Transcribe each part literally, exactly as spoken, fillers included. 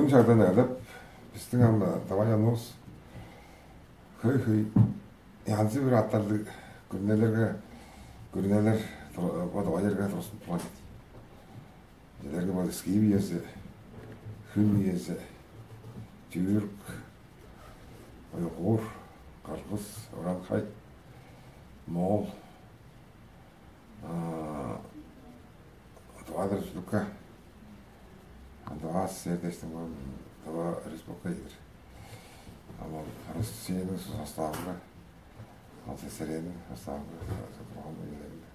Шагдан айлап, бистиң ам давай анус хөй-хөй янзы бир аттарлыг күрүнелерге, күрүнелер бо давай эрге турузун турган эди. Элерге бо скип иези, хүн иези, түрк, уйгур, кыргыз, уранхай, моол, Тывадар Республика, Тываас сердештиң Тыва Республика ийдир. Ам ол Россияның составынга, ал СССР-ның составынга турган үелеринде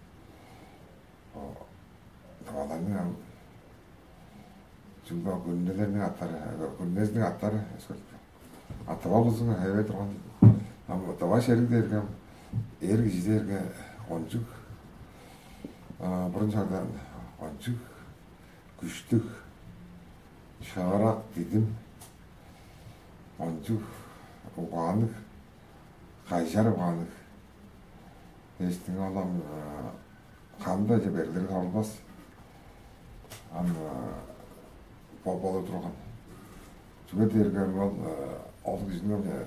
тываларның ам чүгле күрүнелерниң аттары, күрүнезиниң аттары өскөрүлдү. А тыва улузунга хеве турган. Ам тыва шериг дээрге ам эр кижи дээрге кончуг, бурун шагдан кончуг күштүг, шыырак дидим, кончуг угаанныг, кайжар угаанныг. Эстиң ол ам кандай деп эрлери табылбас. Ам болуп турган. Чүге дээрге ол ол кижиниң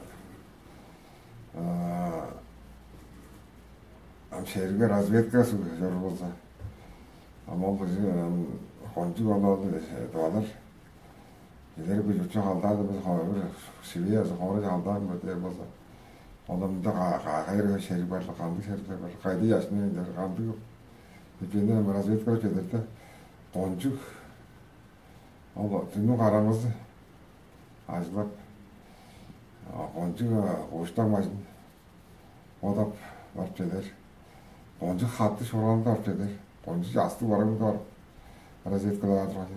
ам шеригге разведкасы чоруур болза, ам ол кижи кончуг ол тывалар элер бир чуртчу халдаан бир шивээ азы хоорай халдаан бир дээр болза, ол мында кайры шериг барлык, кандыг шериглер бар, кайда чашыныр, кандыг Үчүнү разведкалап чедерде, кончуг ол түннүң караңгызы ажылап, кончуг кууштан бажын бодап барып чедер, кончуг хатты шоралында барып чедер, кончуг частыг барыгында барып разведкалап турган.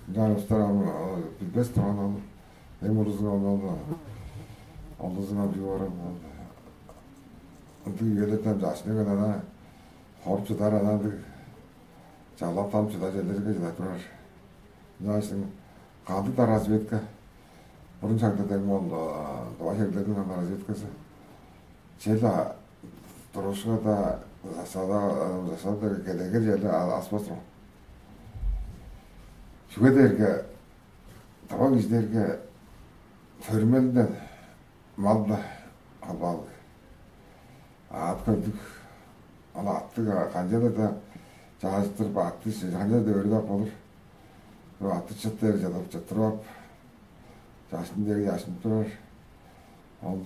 Ынчан улустар ам билбес турган ол эм улузун ол олдузун ам чүү барам. Ындыг үелерден жашныг ана хоруп чыдар анаандыг чалап там чыдар черлерге чыдап турар. Ынчаашың кандыг-даа разведка, бурун шагда дең ол дыва шеглерниң ам разведкасы чел турушка-даа засада засада кедегер черле аспас турган. Чүге дээрге тыва кижилерге төрүмелинден мал-биле холбаалыг. Аът-хөлдүг, ол аттыг канчалыр-даа чаажыттырып, атты канчалыр-даа өөрүп ап болур. Бо атты чыт дээрге чыдып чыттырып ап, чашын дээрге чашынып турар. Ол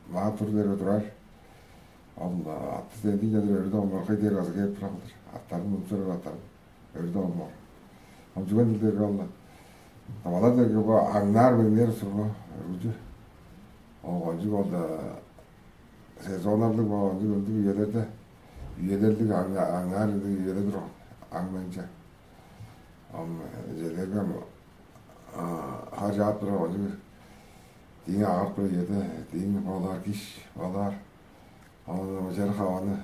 маа тур дээрге турар. Ол атты дендиң чадыр өөрүдүп ап, моргай дээр база кээп турар кылдыр. Аттарын мунчур аттарын. Өрүдү олмоор. Ам чүген дилдерге ол тавалар дерге бо аңнаар меңнээр сургу өргүлчү. Ол кончуг ол сезоннарлыг бо кончуг ындыг үелерде үелерлиг аңнаар ындыг үелер турган. Аң менче. Ам желерге хар жаап турар кончуг диң агырып тур үеде диң болар киш болар. Ол ынчаар хаваны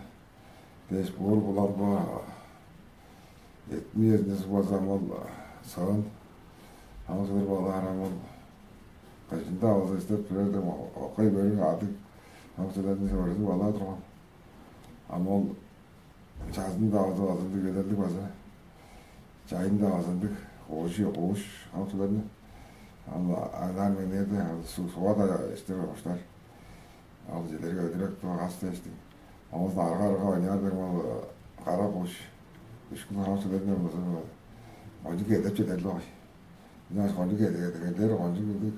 дээш буур булан бо эттин үезинде суг база ам ол соон ам кылыр болаар ам ол кыжында база истеп турар деп окай бөрүң адыг ам силерни сөөрүзүп ала турган. Ам ол чазын да база база ындыг эдерлиг база чайын да база ындыг кууш кууш ам силерни ам айлаар меңнээрде суг суга да иштер оштар. Ал чилерге өдүрек тугас дээштиң. Оңус арга арга ойнаар дег ол кара куш. Үшкүн хамчылардан болза кончуг эдеп чедер логой. Ынчангаш кончуг эдегедегелер кончуг ындыг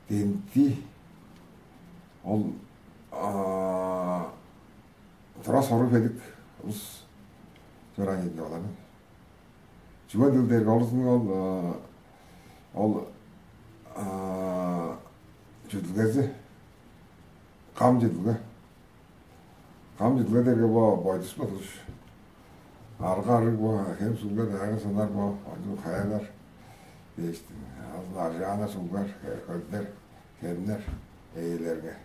денти ол тура соруг бедик улус чораан ийин оларның. Чүге дил дээрге олузунуң ол ол чүдүлгези кам чыдылга. Кам чыдылга дээрге бо бойдус болуш. Арга арыг бо, хем суулга дагы сынар бо, ончуг хаялар дээштиң. Азын аржааннар суулгар, хөлдер, хемнер ээлерге.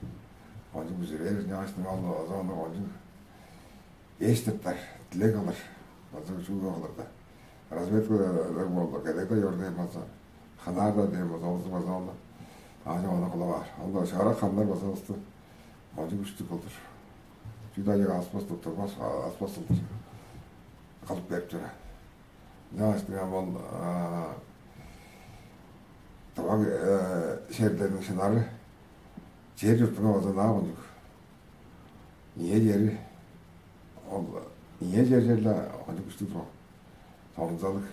Ончуг бүзүрээр, няаштың ол озоонда ончуг эш тыптар, дилег кылыр. База чүү кылыр да. Разведка болду, кедегде ёр дейм база. Ханаар да дейм база, олзу база олду. Аажа ону кылып аар. Ол шара хамнар база улусту. Кончуг күштүг кылдыр. Чү дайык аспас туттурбас, аспас кылдыр. Кылып берип чора. Ынчангаш дигам ол Тавак шерлерниң шынары чер чуртунга база ынаа кончуг. Ийе чери ол ийе чер черле кончуг күштүг турган. Сонзалыг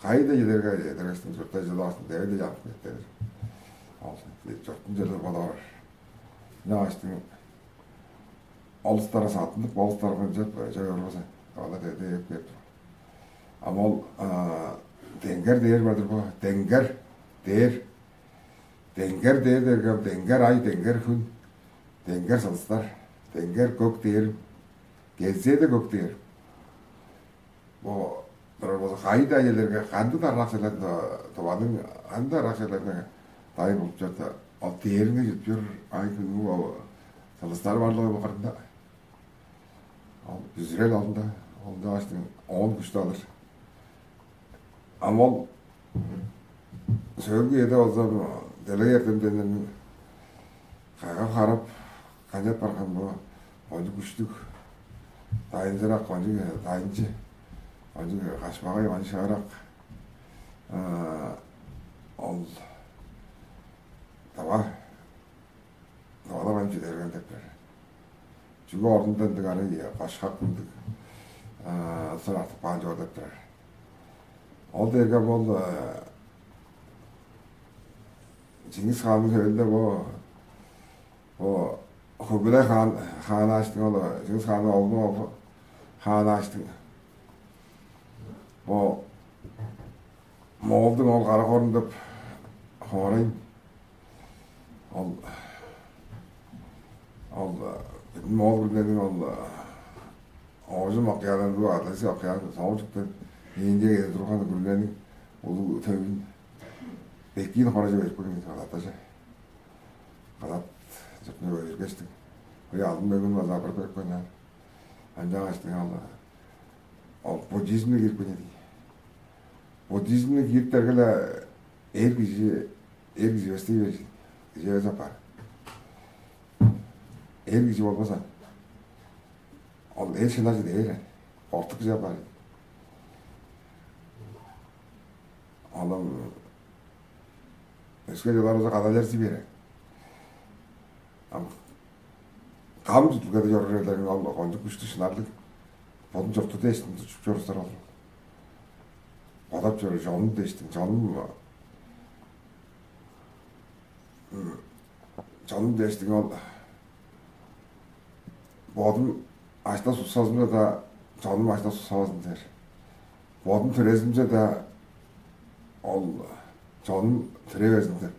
кайда чедерге чедергештиң чуртта чыдавастың деведе чаап кеткенир. Ол чурттун черле бодоор. Ынчангаштың олустары саттынып, олустары кынчап чөй орбаза, олар деде эп кээп тур. Ам ол денгер дээр бар-дыр бо, денгер дээр. Денгер дээр дээрге денгер ай, денгер хүн, денгер сылыстар, денгер көк дээрим, кезээде көк дээрим. Бо турар болза кайда аяларга канды дарак селерин тываның канды дарак селерин дай болуп чорда, ол дээринге чүтүр ай, күнү ол сылыстар барлыгы бакырында. Ол бүзүрел алында, онда аштың оон күштү алыр. Ам ол сөөлгү эде болза делег эртемденнерниң кайгап харап канчап барган бо кончуг күштүг, дайынчырак, кончуг дайынчы, кончуг кашпагай, кончуг шыгарак. Ол дава дывалап ам чүдерген деп турар. Чүге орнундан ындыг ары кошкак мындыг сыр артып каан чоор деп турар. Ол дээрге ол Чингис хаанның сөөлүнде бо бо Хубилай хаан хаанааштың ол Чингис хаанның оглунуң оглу хаанааштың бо Моолдуң ол кара хорун деп хоорайн ол ол бүдүн Моол күрүнениң ол оожум океанын, Атлантик океанын, соончуктан ээнче кээде турган күрүнениң улуг төвүн бекиин хораже берип көр кадаттажы. Кадат чыртын бергештиң. Кой алдын мөгүн база апырып берип койнаар. Ынчангаш дыңалла. Ол буддизмге кирип кене дий. Буддизмге кирип бергеле эр кижи эр кижи эвес дей бержин. Кижи эвес апаар. Эр кижи болбаса, ол эр шынажы дээр. Ортук кижи апаар. Алам өске чылар болза кадалар сибере. Ам кам чүдүлгеде чоруур эрлериң ол кончуг күштү шынарлыг бодун чурту дээштин чуп чорустар ол. Бодап чоруур чонум дээштиң, чонум чонум дээштиң ол бодум ашта суксазымча-даа чонум ашта суксавазын дээр. Бодум түрезимче-даа ол чонум түревезин деп.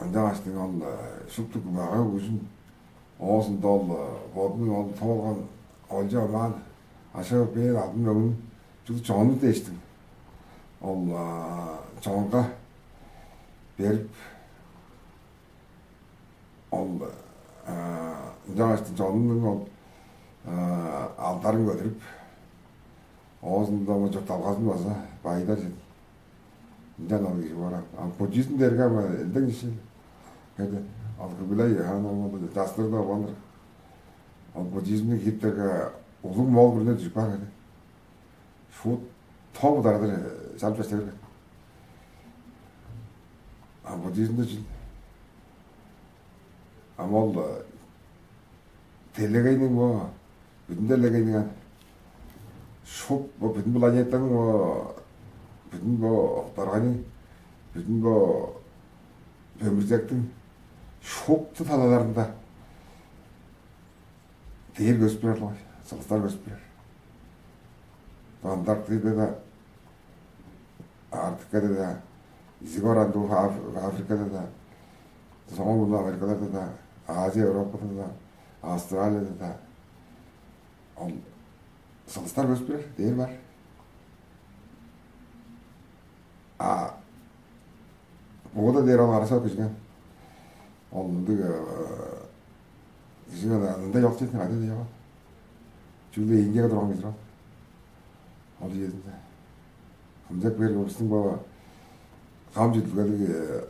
Ынчангаштың ол шупту күмага күжүн оозунда ол бодунуң ол тоолган олча омаан ашап бээр алдын өгүн чүл чону дээштиң. Ол чонга берип ол ынчангаштың чонунуң ол алдарын көдүрүп оозунда чуртталгазын база байыдар чеди. Ынчан ол кижи боор. Ам буддизм дээрге ам элдең иши. Хеде ал Кыгылай хаан ол жастырда болур. Ал буддизмни кииптерге улуг моол күрүнө дүжүп каар хеде. Шуут тоо бударадыр чалып чаштай берген. А буддизмде чүл? Ам ол делегейниң бо бүдүн делегейниң ан шуп бо бүдүн планетаның бо бүдүн бо дарганы бүдүн бо өмүрзектиң шупту талаларында дээр көзүп турар, сылыстар көзүп турар. Антарктидада, Арктикада да, изиг оранды Африкада да, соңгу мурнуу Америкаларда да, Азия, Европада да, Австралияда да ол сылыстар көзүп турар дээр бар. А бууда дээр ол араса кижиген ол ындыг кижиген ында жок четтин кайда да жок. Чүгле Индияга турган кижи ол. Ол жеринде. Хамзак бер биздин бо кам чүдүлгелиг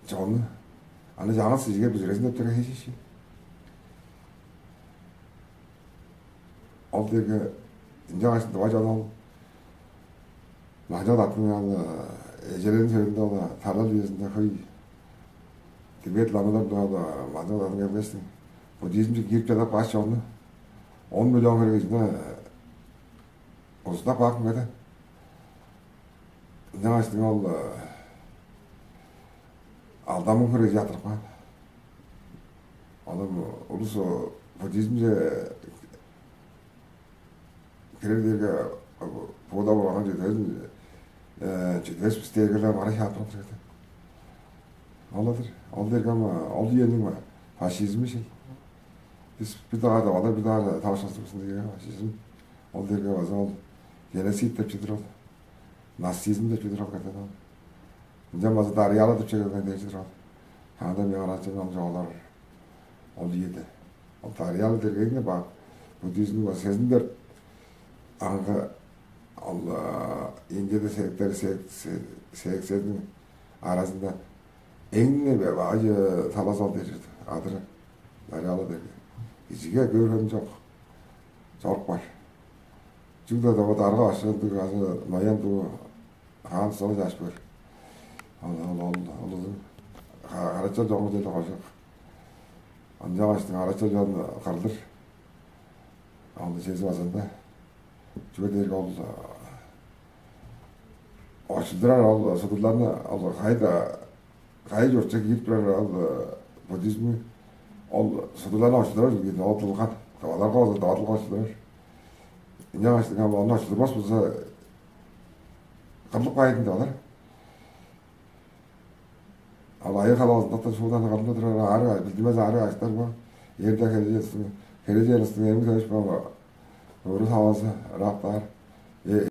чонну аны жаңы сижиге бүзүрезин деп турган хей ши. Ол дээрге ынчангаш дыва чон ол мажал атын ал эжелерниң сөөлүнде ол тарал үезинде хөй Тибет ламалар-биле ол маза удаан келгештиң, буддизмче кирип чадап кааш чонну он миллион хире кижини узундап каапкан кеде. Ынчангаш ол алдан муң хире кижи чаттырып каан. Оон улус буддизмче кирер дээрге Будда болган чүвезин чүвес бис дээрге-ле бара шаап турган. Ол-дыр. Ол дээрге ам ол үениң фашизми шей. Бис бир дагар да, олар бир дагар тавышкан бис дээрге фашизм. Ол дээрге база ол геноцид деп чүве-дир ол. Нацизм деп чүве-дир ол катадан. Ынчан база дарьяла деп чүве келген дээр чүве-дир ол. Анда мен караачам ол чоолар ол үеде. Ол дарьяла дергейни бак буддизмниң база сезин дөрт аңгы ол Индияда сектер секцияның аразында эң талазал дээр адыры дарьяла дерге. Кижиге көрген чок, чорук бар. Чүгле доо дарга башкы ындыг азы ноян дуу хаан соон чаш бөр. Ол ол ол улузун харачал чоңгу деле кожук. Ынчангаш харачал чон кырдыр. Ол чези базанда чүге дээрге ол очулдурар ол судурларны ол кайда кайы чуртче кирип турар ол буддизмни ол судурларны очулдурар ол дылган. Оларга ол дылган очулдурар. Ынчангаш ону очулдурбас болза кырлып каайын деп алар. Ал айыг халавазындактан шуудан кырында турар аарыг билдимес аарыг аштар бар. Эрде хережелистиң хережелистиң эмиг тавыш бар. Өрү савазы ырактаар.